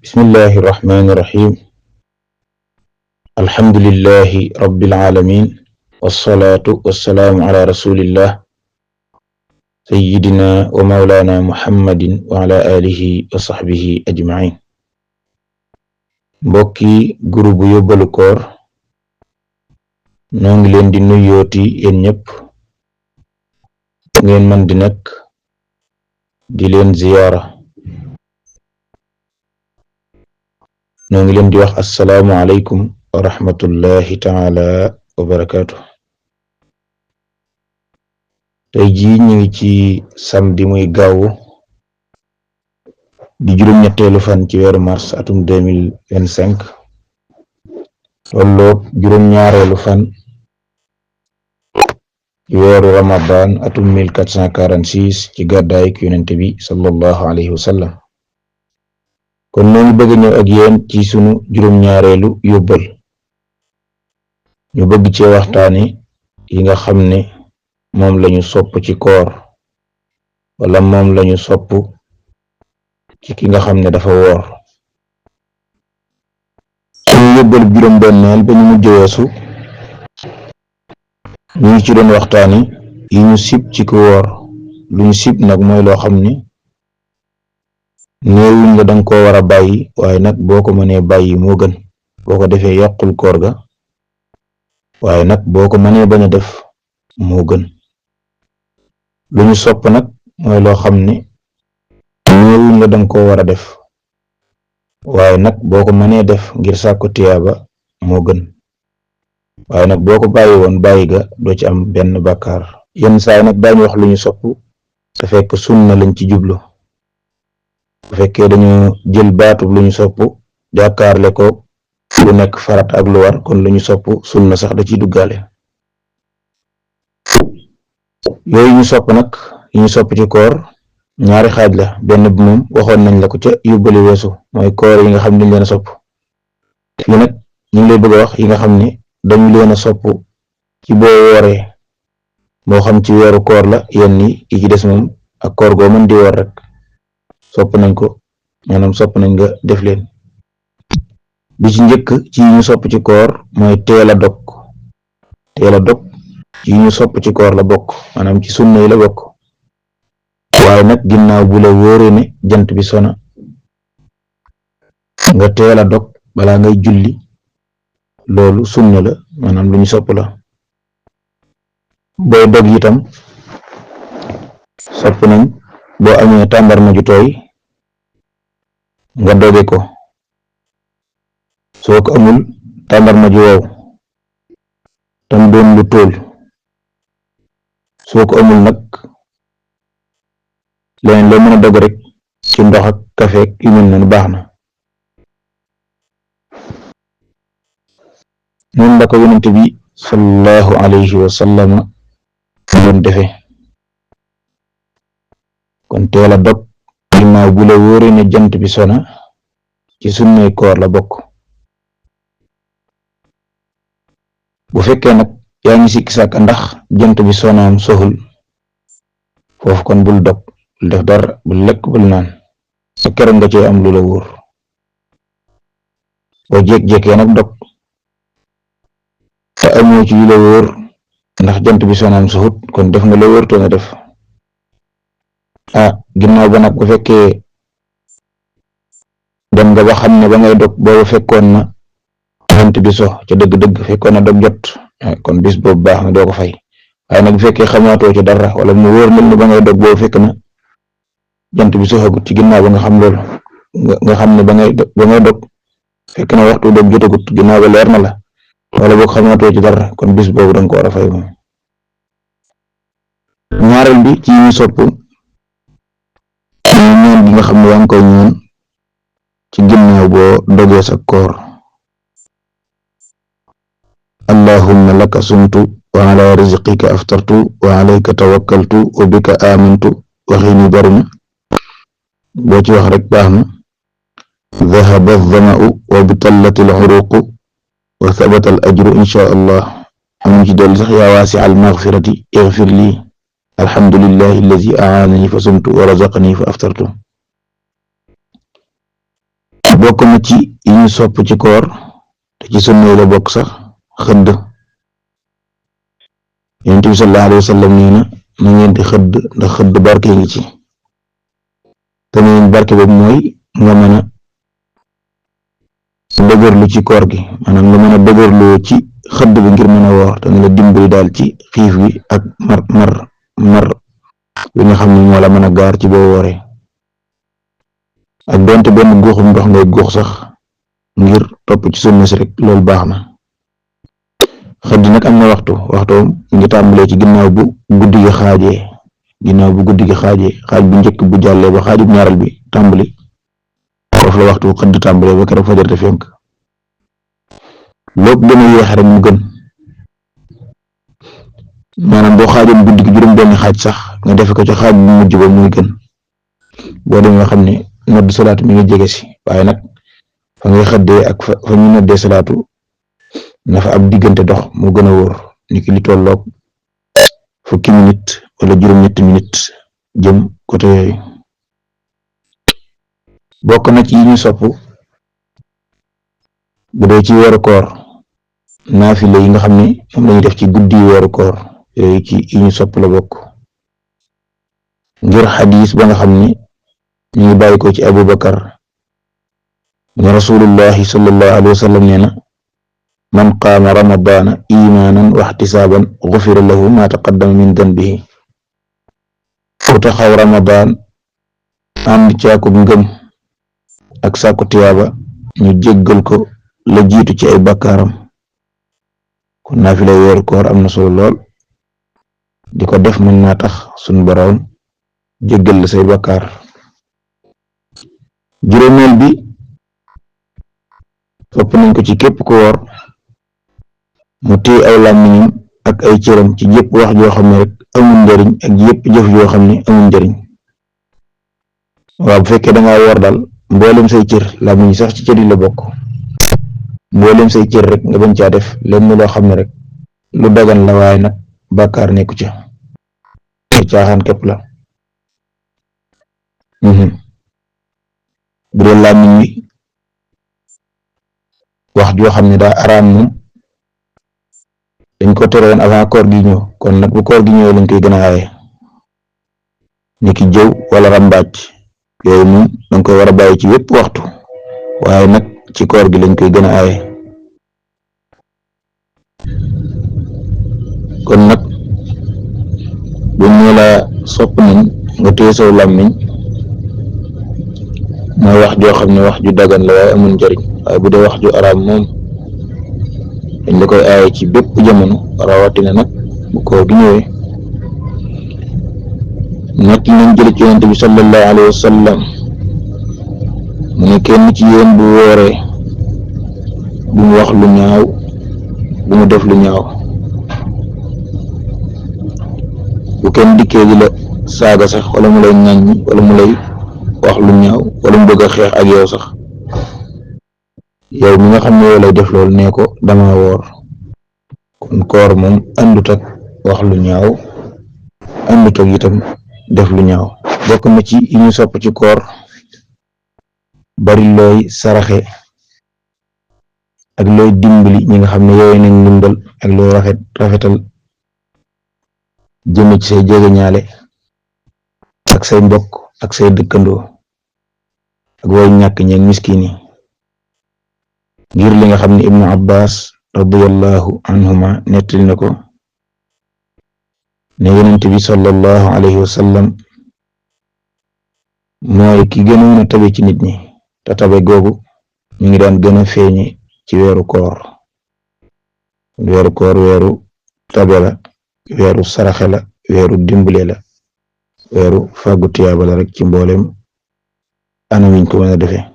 bismillahi irrahmani irrahim alhamdulillahi rabbil alamin wassalaatu wassalaamu ala rasulillah sayyidina wa mawlana muhammadin wa ala alihi wa sahbihi ajmain mbokki groupe yóbbalu koor noo ngi leen di nuyooti yéen ñëpp ngeen man di nekk di leen ziyaara noo ngi leen di wax assalaamu aleykum wa rahmatullahi taala wa barakaatu. tey jii ñu ngi ci samedi muy gaawu di juróom-ñetteelu fan ci weeru mars atum 2025 tolloog juróom-ñaareelu fan ci weeru ramadan atum 1446 ci gàddaay ki yonent bi sallallahu alayhi wa sallam. kon noo ngi bëgg ñëw ak yéen ci sunu juróom-ñaareelu yóbbal ñu bëgg ci waxtaane yi nga xam ne moom lañu sopp ci koor wala moom lañu sopp ci ki nga xam ne dafa woor. sunu yóbbal juróom-benneel ba ñu mujj weesu ñu ngi ci doon waxtaane yi ñu sib ci ku woor. lu ñu sib nag mooy loo xam ne néewuñ la danga ko war a bàyyi waaye nag boo ko mënee bàyyi moo gën. boo ko defee yàqul koor ga waaye nag boo ko mënee bañ a def moo gën. lu ñu sopp nag mooy loo xam ne néewuñ la danga ko war a def waaye nag boo ko mënee def ngir sàkku tiyaaba moo gën waaye nag boo ko bàyyi woon bàyyi ga doo ci am benn bàkkaar. yenn saay nag daañu wax lu ñu sopp te fekk sunna lañ ci jublu. bu fekkee dañu jël baatub lu ñu sopp jàkkaarle ko lu nekk farat ak lu war kon lu ñu sopp sunna sax da ciy duggaale. yooyu ñu sopp nag yi ñu sopp ci koor ñaari xaaj la. benn bi moom waxoon nañ la ko ca yóbbali weesu mooy koor yi nga xam ne dañ leen a sopp. fii nag ñu ngi lay bëgg a wax yi nga xam ne dañu leen a sopp ci boo wooree moo xam ci weeru koor la yenn yi ci des moom ak koor goo mën di woor rek sopp nañ ko maanaam sopp nañ nga def leen. bi ci njëkk ci yi ñu sopp ci koor mooy teel a dog. teel a dog ci yi ñu sopp ci koor la bokk maanaam ci sunna yi la bokk waaye nag ginnaaw bu la wóoree ne jant bi sona nga teel a dog balaa ngay julli loolu sunna la maanaam lu ñu sopp la. booy dog itam sopp nañ boo amee tàndarma ju tooy nga doge ko. soo ko amul tàndarma ju wow tam doon lu tool soo ko amul nag leneen loo mën a dog rek ci ndox ak kafe yu mel noonu baax na. noonu la ko yonent bi sallallahu alayhi wa sallam doon defe. kon teel a dog ginnaaw bu la wóoree ne jant bi sona ci sunnay koor la bokk. bu fekkee nag yaa ngi sikki sàkk ndax jant bi sonaam soxul foofu kon bul dog bul def dara bul lekk bul naan sa keroog nga cee am lu la wóor. boo jékki-jékkee nag dog te amoo ci lu la wóor ndax jant bi sonaam soxut kon def nga la wóor to nga def. ginnaaw ba nag bu fekkee dem nga ba xam ne ba ngay dog boobu fekkoon na jant bi so ca dëgg-dëgg fekkoon na dog jot kon bis boobu baax na doo ko fay. waaye nag bu fekkee xamaatoo ci dara wala mu wóor na ba ngay dog boobu fekk na jant bi soxagut ci ginnaaw ba nga xam loolu nga xam ne ba ngay dog fekk na waxtu dog jotagut ginnaaw ba leer na la wala boog xamaatoo ci dara kon bis boobu danga ko war a fay moom. ñaareel bi ci ñu sopp ñaan gi nga xam ne yaa ngi koy ñaan ci ginnaaw boo dogee sa koor. allahumma laka sumtu wa ala rizqika aftartu wa alayka tawakkaltu wa bika amintu waxini bari na boo ci wax rek baax na. dhahaba adh-dhama'u wa bitallati al-uruqu wa thabata al-ajru insha allah. am ci dolli sax yaa waasi'a al-maghfirati ighfir li alhamdulillahi allazi a'anani fa sumtu wa razaqani fa aftartu. bokk na ci yi ñu sopp ci koor te ci sunna la bokk sax xëdd. Yonent bi sallallahu alayhi wa sallam nee na ngeen di xëdd ndax xëdd barke ngi ci te neen barke boobu mooy nga mën a dëgërlu ci koor gi, maanaam nga mën a dëgërlu ci xëdd bi ngir mën a woor te nga la dimbali daal ci xiif wi ak mar bi nga xam ne moo la mën a gaar ci boo wooree, ak donte benn guuxum ndox ngay guux sax ngir topp ci sunna si rek loolu baax na. xëdd nag am na waxtu ngi tàmbalee ci ginnaaw bu guddi gi xaajee xaaj bu njëkk bu jàllee ba xaajub ñaaral bi tàmbali foofu la waxtu xëdd tàmbalee ba keroog fajar te fenk. lépp gën a yéex rek mu gën, maanaam boo xaajoon guddi gi juróom benn xaaj sax nga defe ko ci xaaj bu mujj ba muy gën. boo demee nga xam ne nodd salaatu mi ngi jege si, waaye nag fa ngay xëddee ak fa ñu noddee salaatu na fa ab diggante dox moo gën a wóor, niki li tolloog fukki minute wala juróom-ñetti minute jëm côté yooyu. bokk na ci yi ñu sopp bu dee ci weeru koor naafila yi nga xam ne moom lañuy def ci guddi weeru koor, yooyu ci yi ñu sopp la bokk, ngir xadiis ba nga xam ne ñu ngi bàyyi ko ci Abu Bakar ne rasulullahi sallallahu alayhi wa sallam nee na man qaama ramadaana imaanan wa ihtisaaban gufira lahu ma taqaddama min danbihi. ku taxaw ramadaan ànd caakub ngëm ak sàkku tiyaaba ñu jéggal ko la jiitu ci ay bakkaaram. kon naafila weeru koor am na solo lool, di ko def mën naa tax sunu boroom jéggal la say bakkaar. juróomeel bi sopp nañ ko ci képp ko woor mu téye aw làmmiñam ak ay cëram ci jépp wax joo xam ne rek amul njariñ ak yépp jëf joo xam ne amul njariñ. waaw bu fekkee dangaa woor daal mboolem say cër, làmmiñ sax ci cër yi la bokk, mboolem say cër rek nga bañ caa def lenn loo xam ne rek lu dagan la waaye nag bàkkaar nekku ca, ay caaxaan képp la. bu dee làmmiñ wi wax joo xam ne daa araam moom dañ ko tere woon avant koor gi ñëw, kon nag bu koor gi ñëwee lañ koy gën a aaye, niki jëw wala rambaaj, yooyu moom danga koy war a bàyyi ci wépp waxtu, waaye nag ci koor gi lañ koy gën a aaye. kon nag bu ñu la sopp nañ nga téye saw làmmiñ mooy wax joo xam ne wax ju dagan la waaye amul njariñ, waaye bu dee wax ju araam moom dañ la koy aaye ci bépp jamono, rawatina nag bu koor gi ñëwee. nag nañ jël ci yonent bi sallallahu alayhi wa sallam mu ne kenn ci yéen bu wooree bu mu wax lu ñaaw bu mu def lu ñaaw. bu kenn dikkee di la saaga sax wala mu lay ŋàññi wala mu lay wax lu ñaaw wala mu bëgg a xeex ak yow sax, yow mi nga xam ne yow lay def loolu nee ko dama woor. kon koor moom àndut ak wax lu ñaaw, àndut ak itam def lu ñaaw. bokk na ci yi ñu sopp ci koor bari looy saraxe ak looy dimbali ñi nga xam ne yooyu nañ ndimbal, ak looy rafetal jëme ci say jegeñaale ak say mbokk ak say dëkkandoo ak way ñàkk ñeeg miskin yi, ngir li nga xam ne Ibnu Abbas radiyallahu anhuma nettali na ko ne yonent bi sallallahu alayhi wa sallam mooy ki gënoon a tabe ci nit ñi, te tabe googu mi ngi daan gën a feeñe ci weeru koor. weeru tabe la, weeru saraxe la, weeru dimbale la, weeru fàggu tiyaaba la rek ci mboolem anam yiñ ko mën a defee.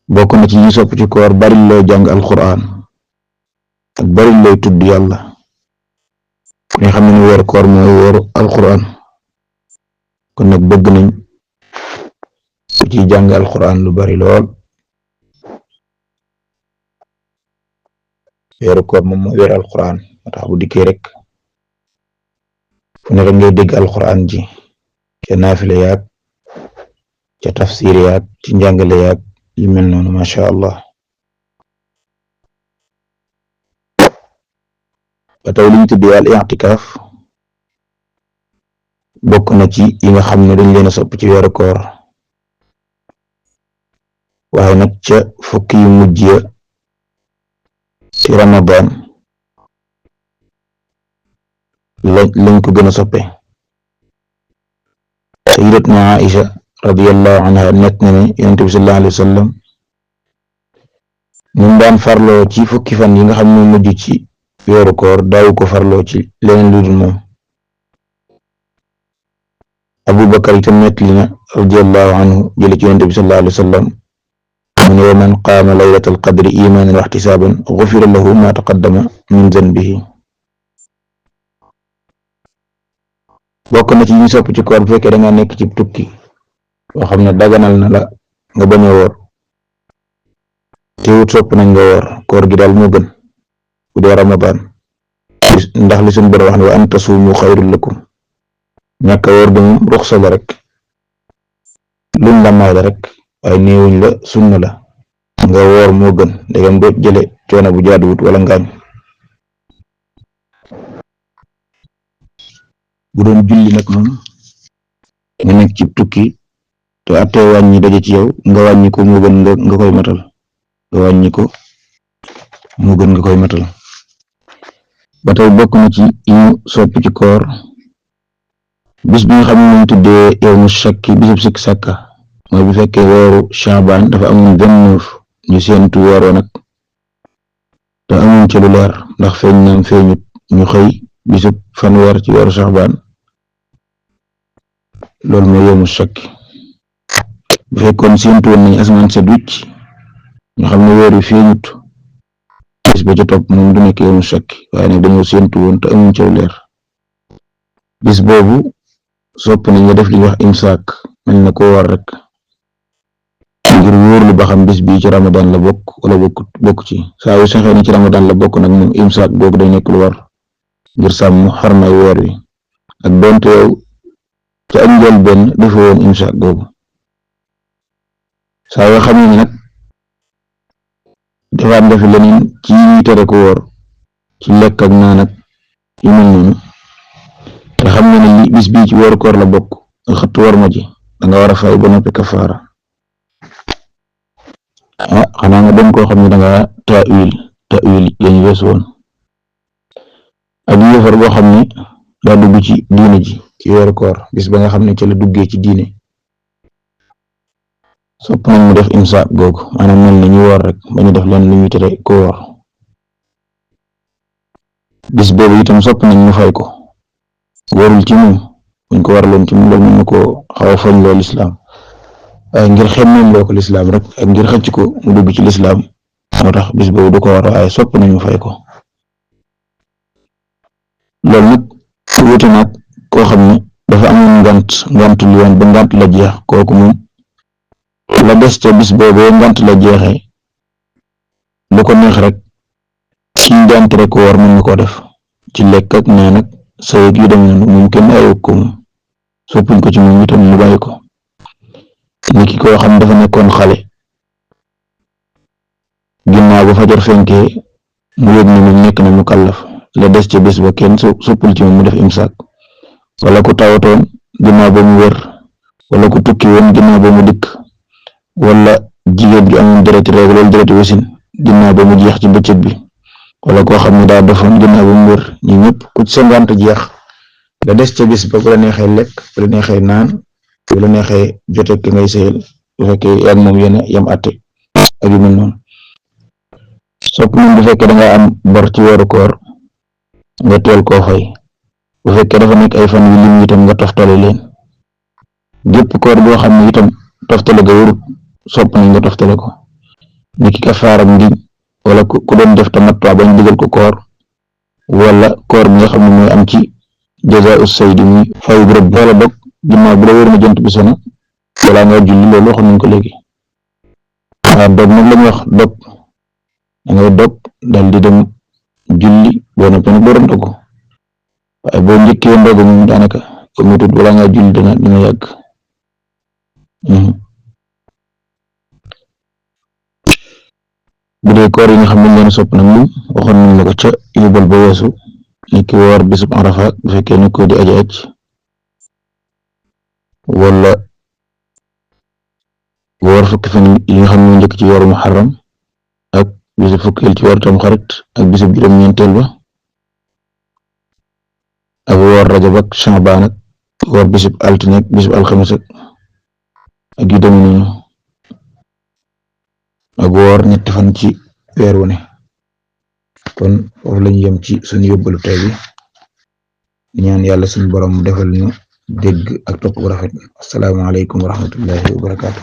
bokk na ci yi sopp ci koor bari looy jàng alquran ak bari looy tudd yàlla. nga xam ne weeru koor mooy weeru alquran, kon nag bëgg nañ ku ci jàng alquran lu bari lool. weeru koor moom mooy weeru alquran, moo tax bu dikkee rek fu nekk ngay dégg alquran ji ca naafile yaag ca tafsir yaak ci njàngale yaak yu mel noonu masha Allah. ba tey liñ tuddee al i'tikaaf bokk na ci yi nga xam ne dañ leen a sopp ci weeru koor waaye nag ca fukki yu mujj ya ci Ramadan lañ ko gën a soppe. sayyidatuna Aisha radiyallahu anha net na ne yonent bi sallallahu alayhi wa sallam ñu daan farloo ci fukki fan yi nga xam ne mujj ci weeru koor daawu ko farloo ci leneen lu dul moom. Abu Bakar itam nettali na radiyallahu anhu jële ci yonent bi sallallahu alayhi wa sallam mu ne wa man qaama laylatal qadri imaanan wa ihtisaaban gufira lahu ma taqaddama min zanbihi. bokk na ci ñu sopp ci koor bu fekkee da nga nekk ci tukki boo xam ne daganal na la nga bañ a woor teewut sopp nañ nga woor koor gi daal moo gën bu dee Ramadan ndax li suñu Boroom wax ne wa an tasuumu xayrun lakum. ñàkk a woor bi moom ruxsa la rek luñ la may la rek waaye néewuñ la sunna la nga woor moo gën ndegam doo jële coono bu jaaduwut wala ngaañ. bu doon julli nag moom nga nekk ci tukki te attee wàññi daje ci yow nga wàññi ko moo gën nga koy matal nga wàññi ko moo gën nga koy matal. ba tey bokk na ci ñu sopp ci koor bis bi nga xam ne ñu tuddee yawmu shakki bisub sikk sàkka mooy bu fekkee weeru Shaaban dafa amoon 29 ñu seentu weeroo nag te amuñ ci lu leer ndax feeñ naam feeñut ñu xëy bisub fanweer ci weeru Shaaban loolu mooy yawmu shakki. bu fekkoon seentu woon nañ asamaan set wicc ñu xam ne weer wi feeñut bis ba ca topp moom du nekk yawmu shakki waaye nag dañoo seentu woon te amuñ ci lu leer bis boobu sopp nañ nga def li wax imsaak mel na ko war rek ngir wóorlu ba xam bis bii ci Ramadan la bokk wala bokk ci saa yu saxee ni ci Ramadan la bokk nag moom imsaak googu day nekk lu war ngir sàmm xarmay weer wi ak donte yow ca am njël benn dafa woon imsaak googu. saa yoo xam ne nag defaat nga fi leneen ci ñi tere ko woor ci lekk ak naan ak yu mel noonu te xam nga ne li bis bii ci weeru koor la bokk nga xëtt war ma ji danga war a fay ba noppi kafaara. xanaa nga dem koo xam ne danga ta'wil lañu wees woon ak yéefar boo xam ne daa dugg ci diine ji ci weeru koor bis ba nga xam ne ci la duggee ci diine sopp nañ mu def imsaak googu maanaam mel na ñu woor rek ba ñu def leen lu ñu tere ko woor. bis boobu itam sopp nañ mu fay ko warul ci moom buñ ko waraloon ci moom loolu mën na ko xaw a fañ loo lislaam waaye ngir xemmeem loo ko lislaam rek ak ngir xëcc ko mu dugg ci lislaam moo tax bis boobu du ko war waaye sopp nañ mu fay ko. loolu nag wuute nag koo xam ne dafa amoon ngant lu woon ba ngant la jeex kooku moom la des ca bis boobu ngant la jeexee lu ko neex rek ci ngant rek ko war mën na koo def ci lekk ak naan ak sëy ak yu dem noonu moom kenn ayoo ko moom soppuñ ko ci moom itam mu bàyyi ko. ni ki koo xam dafa nekkoon xale ginnaaw ba fajar fenkee mu yëg ne moom nekk na mu kàllaf la des ca bés ba kenn soppul ci moom mu def imsaak wala ku tawatoon ginnaaw ba mu wér wala ku tukki woon ginnaaw ba mu dikk wala jigéen gi amoon dereti règle wala dereti wasin ginnaaw ba mu jeex ci bëccëg bi wala koo xam ne daa dofoon ginnaaw ba mu wér ñi ñëpp ku ci sa ngànt jeex la des ca bés ba bu la neexee lekk bu la neexee naan bu la neexee jote ki ngay sëyal bu fekkee yaa moom yéen yam àtte ak yu mel noonu. sopp nañ bu fekkee da nga am bor ci weeru koor nga teel koo fay bu fekkee dafa nekk ay fan yu lim itam nga toftale leen gépp koor boo xam ne itam toftale ga wërut sopp nañ nga toftale ko ni ki kafaara ngiñ wala ku doon def tamattu bañ digal ko koor wala koor bi nga xam ne mooy am ci jazaa'u saydi muy fayu rëbb wala dog ginnaaw bu la wér na jant bi sona wala nga julli loolu wax nañ ko léegi. dog nag la ñuy wax dog da ngay dog dal di dem julli boo noppee nag door a ndogu waaye boo njëkkee ndogu moom daanaka ko metut wala nga julli dina yàgg. bu dee koor yi nga xam ne leen sopp nag moom waxoon nañ la ko ca yóbbal ba weesu ni ki woor bisub Arafa bu fekkee ni ko di aji aj wala woor fukki fan yi nga xam ne njëkk ci weeru Muharram ak bisub fukkeel ci weeru Tamxarit ak bisub juróom-ñeenteel ba ak woor Rajab ak Sha'baan ak woor bisub altine ak bisub alxames ak yu demee noonu ak woor ñetti fan ci weer wu ne kon foofu lañu yem ci suñu yóbbalu tey bi di ñaan yàlla suñu borom defal ñu dégg ak topp bu rafet assalaamu aleykum wa rahmatullahi wa barakaatu